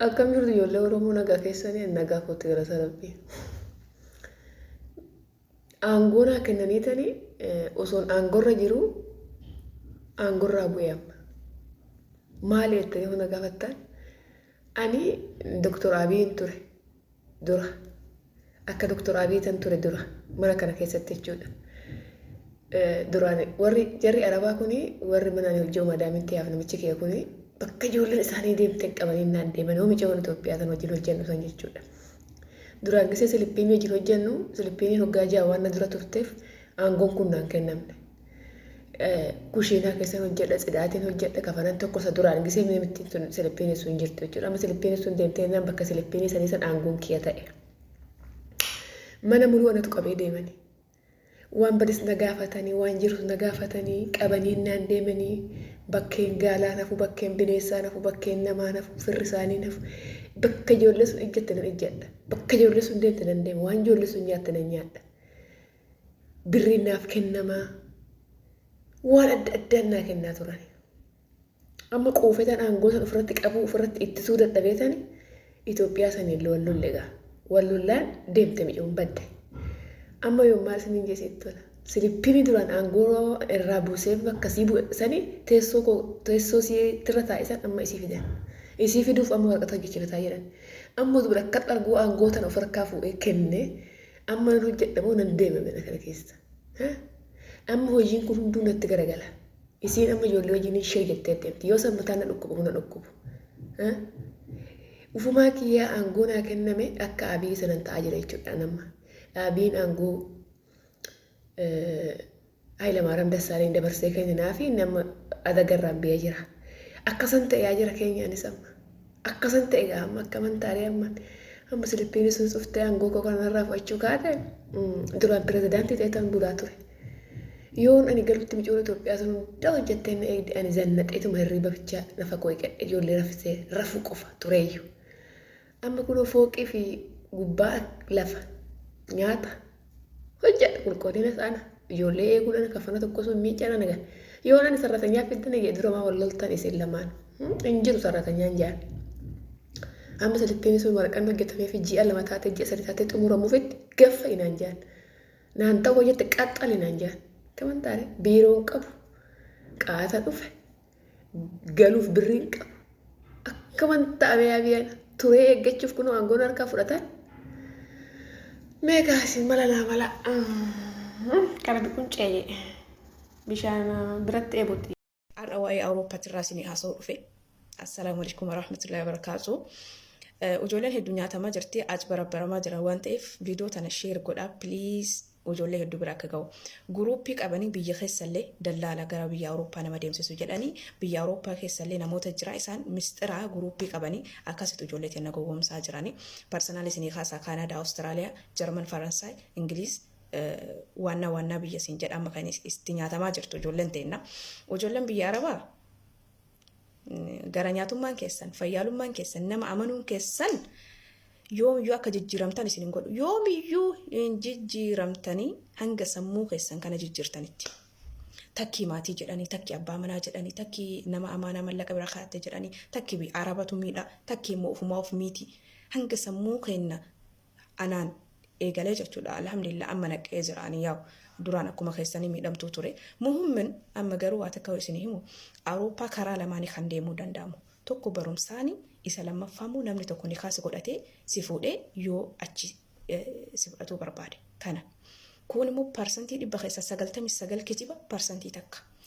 Akkam jirtu ijoollee Oromoo nagaa keessanii nagaa kootti galata rabbii. Aangoo naa kennanii tanii osoon aangorra jiru aangorraa bu'e amma. Maali jettanii hunda gaafattan ani Doktor Abiyin ture dura. Akka Doktor Abiy tan ture dura mana kana keessatti jechuudha. Duraan warri jarri Arabaa kuni warri mana ani hojjetu madaamin tiyaaf namichi kiyya kuni bakka ijoolleen isaanii deemte qabanii naan deeman yoo micoon Itoophiyaa tan wajjin hojjennu san jechuudha. Duraan gisee silippiinii wajjin hojjennu silippiiniin hoggaa ja'a waan na dura turteef aangoon kun naan kennamne. Kushiinaa keessan hojjedha, tsidaatiin hojjedha, kafanan tokko isa duraan gisee namittiin sun silippiinii sun jirtu jechuudha. Amma silippiinii sun deemtee jennaan bakka silippiinii sanii san aangoon kiyya ta'e. Mana muluu anatu qabee deemani. Waan badis na gaafatanii, waan jirus na gaafatanii, qabanii naan deemanii, bakkeen gaalaa nafu, bakkeen bineessaa nafu, bakkeen namaa nafu, firri isaanii nafu. Bakka ijoollee sun ijjatte nan ijjadha. Bakka ijoollee sun deemte nan deema. Waan ijoollee sun nyaatte nan nyaadha. Birriin naaf kennamaa. Waan adda addaan naa kennaa turan. Amma quufetan aangoo san ofirratti qabuu ofirratti ittisuu dadhabeetan Itoophiyaa saniin wal lolle egaa. Wal lollaan deemte mi'uun badde. Amma yoon maal isiniin jee sitti tola. Silippini duraan aangoo irraa buusee bakka sii bu'e sani teessoo koo teessoo siitirra taa'e san amma isii fidan. Isii fiduuf amma waraqata hojjechiifataa jiran. Amma dubra akka arguu aangoo tana of harkaa fuudhee kenne Amma nan hojjedha moo nan deema mana kana keessa? Amma hojiin kun hunduu natti garagala. Isiin amma ijoollee wajjin shir jettee deemti. Yoo san mataan na dhukkubu na dhukkubu. Ufumaa kiyyaa aangoo naa kenname akka Abiy sanan ta'aa jira jechuudha amma. Abiyin aangoo Hayilamaariyaam Dassaaleny dabarsee kenne naafi nama adagarraan biyya jira. Akkasan ta'e yaa jira keenya anis amma. Akkasan ta'e gaa amma akka amantaalee amma. Amma silippiin sun cuftee aangoo koo kanarraa fudhachuu kaate duraan pirezidaantii ta'e tan bulaa ture. Yoon ani galutti micoon Itoophiyaa sun hunda hojjettee na eegde ani zannaxeetuma hirriiba bichaa nafa koo eegadhe ijoollee raffisee rafuu qofa tureeyyu. Amma kunoo fooqii fi gubbaa lafa nyaata hojjedha qulqullina sana ijoollee eeguun ana kafana tokko sun miiccan ana gaa yoo ani sarratanyaa fiddan eegee dura maa wal loltan isin lamaan hin jiru sarratanyaan jaan amma silippiin sun waraqaan hojjetamee fi ji'a 2 taatee ji'a 3 taatee xumuramuufitti gaffa inaan jaan naan ta'u hojjette qaxxali naan jaan kaman taane biiroon qabu qaata dhufe galuuf birriin qabu. Akkaman ta'ame yaa biyya turee eeggachuuf kunoo aangoon harkaa fudhatan. Mee kaasiin mala naa mala. Kana biquun ceeyee bishaan biratti eebutti. Har'a waa'ee Awurooppaatirraa isinii haasa'uu dhufe. Assalaamu alaikum warahmatullahi wabarakaatu. Ijoolleen hedduu nyaatamaa jirti, acbarabbaramaa jiran waan ta'eef viidiyoo tana sheer godhaa please. Ijoollee hedduu bira akka ga'u. Guruuppii qabanii biyya keessallee dallaala gara biyya Awurooppaa nama deemsisu jedhanii biyya Awurooppaa keessallee namoota jira isaan misxiraa guruuppii qabanii akkasitti ijoollee teenna gowwoomsaa jiranii. Parsanaalii isinii kaasaa Kaanaadaa, Awustiraaliyaa, Jarman, Faransaay, Ingiliiz waannaa waannaa biyya isin jedha amma kan itti nyaatamaa jirtu ijoolleen teenna. Ijoolleen biyya Arabaa gara nyaatummaan keessan, fayyaalummaan keessan, nama amanuun keessan yoomiyyuu akka jijjiiramtan isin hin godhu. Yoomiyyuu hin jijjiiramtanii hanga sammuu keessan kana jijjiirtanitti. Takkii maatii jedhanii, takkii abbaa manaa jedhanii, takkii nama amaanaa mallaqa bira kaa'atte jedhanii, takkii arabatu miidha, takkii immoo ofumaa of miiti. Hanga sammuu keenya anaan eegalee jechuudha. Alhamdulillah amma naqee jira ani yaa'u duraan akkuma keessanii miidhamtuu ture. Muhimmin amma garuu waa takka isin himu Awurooppaa karaa lamaanii kan deemuu danda'amu. Tokko barumsaani isa lammaffaa immoo namni tokko nikaa si godhatee si fuudhee yoo achi si fudhatuu barbaade kana. Kun immoo 100% keessaa 99 kijiba 1%.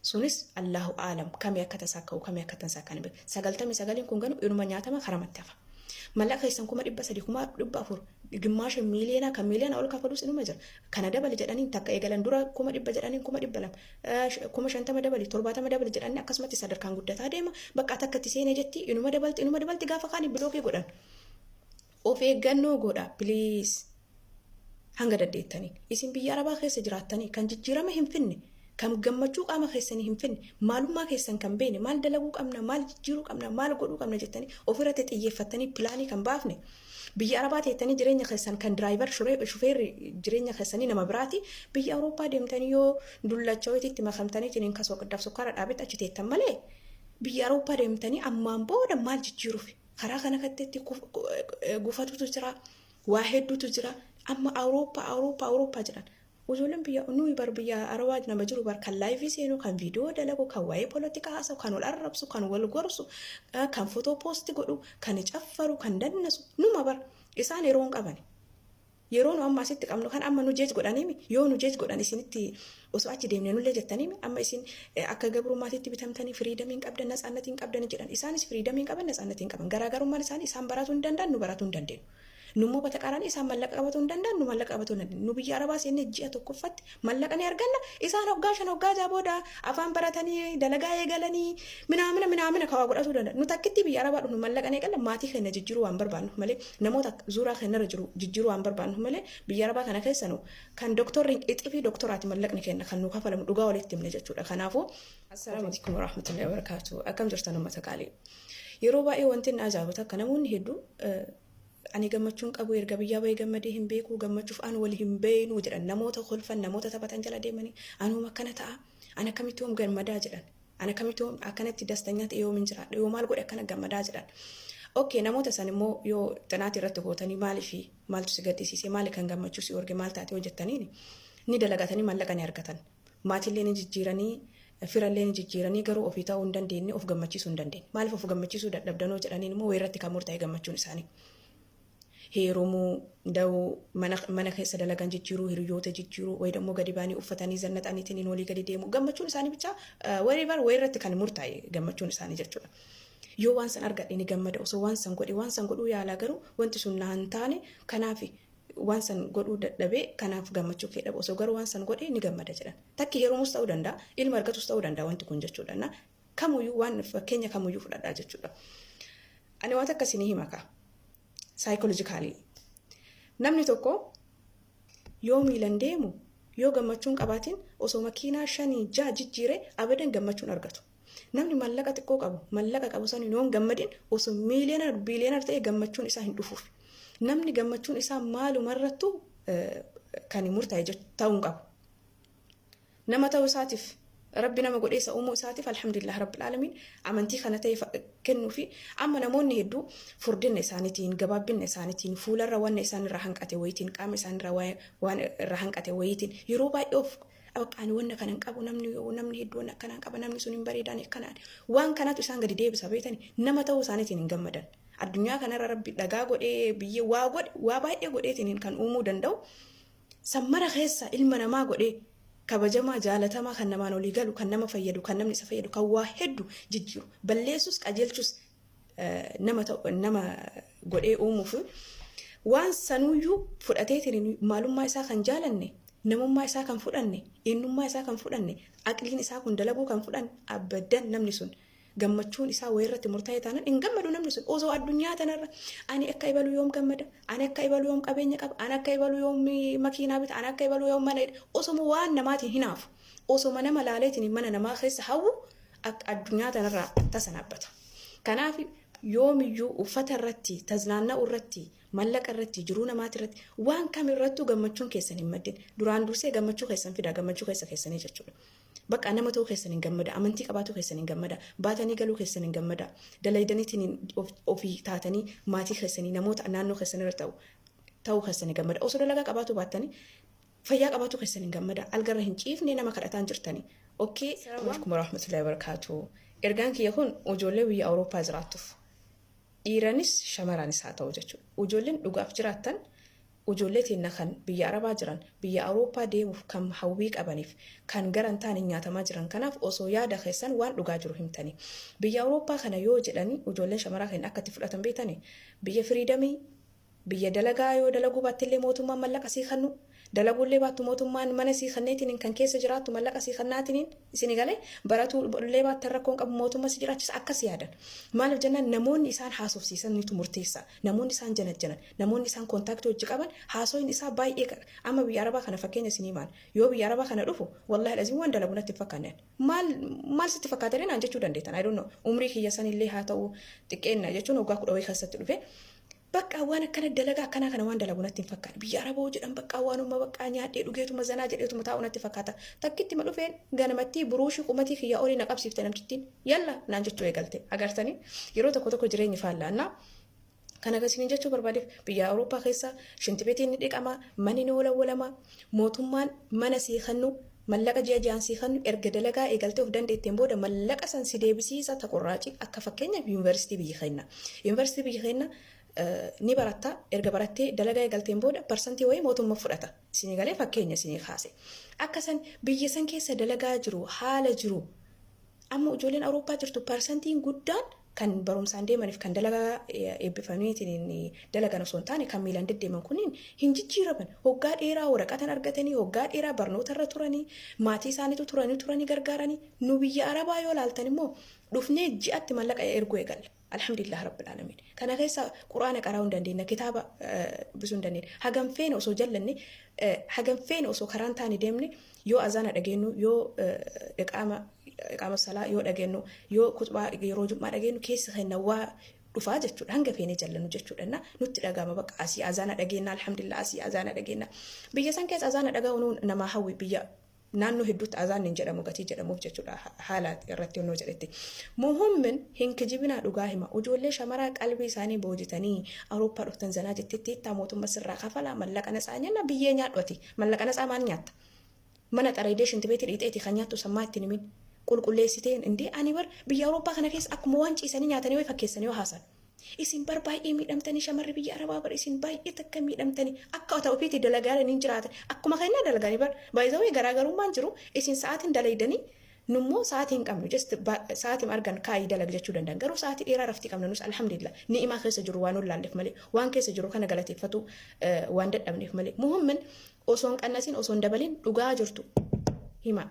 Sunis Allahu aalam kamii akka tasaa ka'u kamii akka tasaa kan beeku. 99n kun garuu inuma nyaatama karamatti hafa. Mallaqa keessan 300,000 400,000 gimmaasha miiliyoonaa kan miiliyoona ol kafalus inuma jira. Kana dabali jedhanii takka eegalan dura 100,000 jedhanii 200,000 50,000 dabali 70 dabali jedhanii akkasumatti sadarkaan guddataa deema. Bakka takka itti seenee jetti inuma dabalti inuma dabalti gaafa kaanii bilookii godhan. Of eeggannoo godha please. Hanga dandeettaniin. Isin biyya Arabaa keessa jiraattanii kan jijjiirama hin finne, kan gammachuu qaama keessanii hin finne, maalummaa keessan kan beekne, maal dalaguu qabna, maal jijjiiruu qabna, maal godhuu qabna jettanii ofirratti xiyyeeffattanii pilaanii kan baafne, biyya Arabaa teettanii jireenya keessan kan diraayivar shufeerri jireenya keessanii nama biraati, biyya Awurooppaa deemtanii yoo dullacha wayiitti makamtanii jiniin kasoo qiddaaf sukkaara dhaabetti achi teettan malee Biyya Awurooppaa deemtanii ammaan booda maal jijjiiruuf? Karaa kana katteetti gufatutu jira, waa hedduutu jira. Amma Awurooppaa, Awurooppaa, Awurooppaa jedhan. Ijoolleen biyya nuyi bar biyya Arabaa nama jiru bar kan live seenu, kan viidiyoo dalagu, kan waa'ee polotikaa haasa'u, kan wal arrabsu, kan wal gorsu, kan fotoo post godhu, kan caffaru, kan dannasu numa bar. Isaan yeroo hin qaban. Yeroo nu amma asitti qabnu kan amma nu jeej godhaniimi, yoo nu jeej godhan isinitti osoo achi deemne nullee jettaniimi. Amma isin akka gabrummaatitti bitamtanii freedom hin qabdan, natsaannatii hin qabdan jedhan. Isaanis freedom hin qaban, natsaannatii hin qaban. Garaagarummaan isaanii isaan baratuu hin danda'an, nu baratuu hin dandeenyu. Nummoo bataqaaraan isaan mallaqa qabatuu hin danda'an, nu mallaqa qabatuu hin dandeenyu. Nu biyya Arabaa seennee ji'a tokkoffatti mallaqa ni arganna. Isaan hoggaa 5, hoggaa 6 booda afaan baratanii dalagaa eegalanii minaamina minaamina kawaa godhatuu danda'an. Nu takkitti biyya Arabaa dhufnu mallaqa ni eegalla. Maatii keenya jijjiiruu waan barbaannu malee, namoota zuuraa keenyarra jiru jijjiiruu waan barbaannu malee, biyya Arabaa kana keessa nu kan doktorri ixifii doktoraati mallaqni keenya kan nu kafalamu, dhugaa walitti himne jechuudha. Kanaafuu, assalaamu alaikum warahmatullahi wabarakatuh. Akkam jirtan, uummata qaalii? Yeroo baay'ee wanti inni ajaa'ibu takka, namoonni hedduu "Ani gammachuun qabu, erga biyyaa bahee gammadee hin beeku, gammachuuf an wal hin beeynu" jedhan. Namoota kolfan, namoota taphatan jala deemanii "Anuma akkana ta'a, an akkamitti yoom gammadaa?" jedhan. "An akkamitti yoom akkanatti dastanyaa ta'e, yoom hin jiraadha, yoo maal godhe akkana gammadaa?" jedhan. Okay, namoota san immoo yoo xinaati irratti gootanii, maaliifi maaltu si gaddisiise, maali kan gammachuu si orge, maal taate yoo jettaniin, ni dalagatanii mallaqa ni argatan. Maatiillee ni jijjiiranii, firallee ni jijjiiranii, garuu ofii ta'uu hin dandeenye, of gammachiisuu hin dandeenye. Maaliif of gammachiisuu dadhabdanoo jedhaniin immoo weerratti kan murtaa'e gammachuun isaanii. Heerumuu, da'uu, mana keessa dalagan jijjiiruu, hiriyoota jijjiiruu, wayi immoo gadi ba'anii uffatanii zannaxaniitiin walii gadi deemu. Gammachuun isaanii bichaa whatever weerratti kan murtaa'e gammachuun isaanii jechuudha. Yoo waan san argadhe ni gammada, osoo waan san godhe, waan san godhuu yaalaa, garuu wanti sun na hin taane, kanaaf waan san godhuu dadhabee, kanaaf gammachuu kee dhabu, osoo garuu waan san godhe ni gammada jedhan. Takki heerumus ta'uu danda'a, ilma argatus ta'uu danda'a wanti kun jechuudha. Na kamuyyuu waan fakkeenya kamuyyuu fudhadhaa jechuudha. Ani waan takka isinii hima kaa. Psychologically. Namni tokko yoo miilan deemu, yoo gammachuun qabaatiin, osoo makiinaa shanii jaha jijjiire abadan gammachuun argatu. Namni mallaqa xiqqoo qabu, mallaqa qabu saniin yoo hin gammadin, osoo millionaire, billionaire ta'e gammachuun isaa hin dhufuuf. Namni gammachuun isaa maalumarrattuu kan murtaa'e ta'uu hin qabu. Nama ta'uu isaatiif, Rabbi nama godhee isa uumuu isaatiif, alhamdulillah rabbil aalamiin, amantii kana ta'e kennuu fi amma namoonni hedduu furdinna isaaniitiin, gabaabbinna isaaniitiin, fuularra wanna isaan irraa hanqate wayiitiin, qaama isaanirraa waan irraa hanqate wayiitiin yeroo baay'ee of ani wanna kana hin qabu, namni hedduu wanna akkanaa qaba, namni sun hin bareedaan akkanaan, waan kanatu isaan gadi deebisa beetani nama ta'uu isaaniitiin hin gammadan. Addunyaa kanarra Rabbi dhagaa godhee, biyyee waa godhe, waa baay'ee godheetiin kan uumuu danda'u, sammara keessa ilma namaa godhee kabajamaa, jaalatamaa, kan namaan olii galu, kan nama fayyadu, kan namni isa fayyadu, kan waa hedduu jijjiiru, balleessus qajeelchus nama ta'u nama godhee uumuuf, waan sanuyyuu fudhateetiin maalummaa isaa kan jaalanne, namummaa isaa kan fudhanne, eenyummaa isaa kan fudhanne, aqliin isaa kun dalaguu kan fudhanne, abbadan namni sun gammachuun isaa wayirratti murtaa'e taanaan hin gammadu namni sun. Osoo addunyaa tanarra ani akka ibalu yoom gammada, ani akka ibalu yoom qabeenya qaba, ani akka ibalu yoom makiinaa bita, ani akka ibalu yoom mana, osoma waan namaatiin hinaafu, osoma nama laaleetiin mana namaa keessa hawwu, akka addunyaa tanarraa tasa naabbata. Kanaaf yoomiyyuu uffata irratti, taznaanna'u irratti, mallaqa irratti, jiruu namaati irratti, waan kam irrattuu gammachuun keessan hin maddin. Duraan dursee gammachuu keessan fida, gammachuu keessa keessanii jechuudha. Bakka nama ta'uu keessan hin gammada, amantii qabaachuu keessan hin gammada, baatanii galuu keessan hin gammada, dalaydaniitiin ofii taatanii maatii keessanii, namoota naannoo keessan irra ta'u ta'uu keessan hin gammada. Osoo dalagaa qabaachuu baattanii fayyaa qabaachuu keessan hin gammada. Algarra hin ciifne, nama kadhataan jirtanii. Okay. Assalaamu alaikum warahmatullahi wabarakatuh. Ergaan kiyya kun ijoollee biyya Awurooppaa jiraattuuf. Dhiiranis shamaraanis haa ta'u jechuudha. Ijoolleen dhugaaf jiraattan, ijoollee teenna kan biyya Arabaa jiran, biyya Awurooppaa deemuuf kan hawwii qabaniif, kan gara hin taane nyaatamaa jiran kanaaf osoo yaada keessan waan dhugaa jiru himtanii. Biyya Awurooppaa kana yoo jedhanii ijoolleen shamaraa keenya akka itti fudhatan beektanii, biyya freedom, biyya dalagaa yoo dalaguu baattillee mootummaan mallaqa sii kennu, dalaguullee baattu mootummaan mana sii kenneetiin kan keessa jiraattu mallaqa sii kennaatiin isin galee, baratuu illee baattan rakkoon qabu, mootummaa si jiraachisa akkas yaadan. Maaliif jennaan, namoonni isaan haasofsiisan nitu murteessa. Namoonni isaan janajjanan, namoonni isaan contact hojii qaban, haasoyin isaa baay'ee amma biyya Arabaa kana fakkeenya isinii maal yoo biyya Arabaa kana dhufu, wallahi lazim waan dalagu natti hin fakkaanne. Maal maal sitti fakkaate naan jechuu dandeettan, I don't know, umrii kiyya sanillee haa ta'u, xiqqeenna jechuun waggaa 10 wayii keessatti dhufe. Bakka waan akkana dalagaa akkanaa kana waan dalagu natti hin fakkaanne. Biyya Araboo jedhan bakka waanuma bakka nyaadhee dhugeetuma zanaa jedheetuma taa'u natti fakkaata. Takkitti ma dhufeen ganamatti buruushii qumatii kiyyaa olii na qabsiifte namtittiin. Yalla naan jechuu eegalte. Agartanii yeroo tokko tokko jireenyi faallaannaa. Kana akkasiin jechuu barbaadeef biyya Awurooppaa keessa shintibeetiin ni dhiqama, manni ni walawwalama, mootummaan mana sii kennu, mallaqa ji'a ji'aan sii kennu, erga dalagaa eegaltee of dandeetteen booda mallaqa san si deebisiisa taqorraaci. Akka fakkeenyaaf yuunivarsiitii biyya keenya. Yuunivarsiitii biyya keenya ni baratta, erga barattee dalagaa eegalteen booda parsantii wayii mootummaa fudhata. Isinii galee fakkeenya isinii kaase. Akka san biyya san keessa dalagaa jiru haala jiru amma ijoolleen Awurooppaa jirtu parsantiin guddaan kan barumsaan deemaniif kan dalagaa eebbifamaniitiin dalagan osoo hin taane kan miilaan deddeeman kunniin hin jijjiiraman. Hoggaa dheeraa waraqatan argatanii, hoggaa dheeraa barnoota irra turanii, maatii isaaniitu turanii turanii gargaaranii. Nu biyya Arabaa yoo laaltan immoo dhufnee ji'atti mallaqa erguu eegalla. Alhamdulillah Rabbil Aalamiin. Kana keessa Quraana qara'uu hin dandeenya, kitaaba dubbisuu hin dandeenya. Hagam feene osoo jallanne, hagam feene osoo karaan taane deemne, yoo azaana dhageenyu, yoo iqaama salaa yoo dhageenyu, yoo kutbaa yeroo jum'aa dhageenyu keessa keenya waa dhufaa jechuudha. Hanga feene jallannu jechuudha. Nutti dhagama bakka asii azaana dhageenna, alhamdulillah asii azaana dhageenna. Biyya san keessa azaana dhaga'uun namaa hawwi. Biyya naannoo hedduutti azaan hin jedhamu gatii jedhamuuf jechuudha haala irratti onnoo jedhetti. Muhummin hin kijibinaa, dhugaa hima. Ijoollee shamaraa qalbii isaanii boojitanii Awurooppaa dhuftan zanaa jettetti ittaa mootummaa sirraa kafalaa mallaqa natsaa nyaanna biyyee nyaadhu ati. Mallaqa natsaa maal nyaatta? Mana xareedee shintibeetii dhiixeeti kan nyaattu sammaa ittiin himin. Qulqulleessiteen indee ani bar biyya Awurooppaa kana keessa akkuma waan ciisanii nyaatanii wayi fakkeessanii yoo haasan. Isin bar baay'ee miidhamtanii, shamarri biyya Arabaa bar isin baay'ee takka miidhamtanii akka ta'u ofiitti dalagaadhaan hin jiraatan. Akkuma kennaa dalaganii bar baay'ee garaagarummaan jiru isin sa'aatiin dalaydanii nummoo sa'aatii hin qabnu, just sa'aatiin argan kaayii dalag jechuu danda'an, garuu sa'aatii dheeraa raftii qabna. Nus alhamdulillah ni'imaa keessa jiru waan laalleef malee, waan keessa jiru kana galateeffatu waan dadhabneef malee. Muhimmin osoo hin qannasin, osoo hin dabalin dhugaa jirtu hima.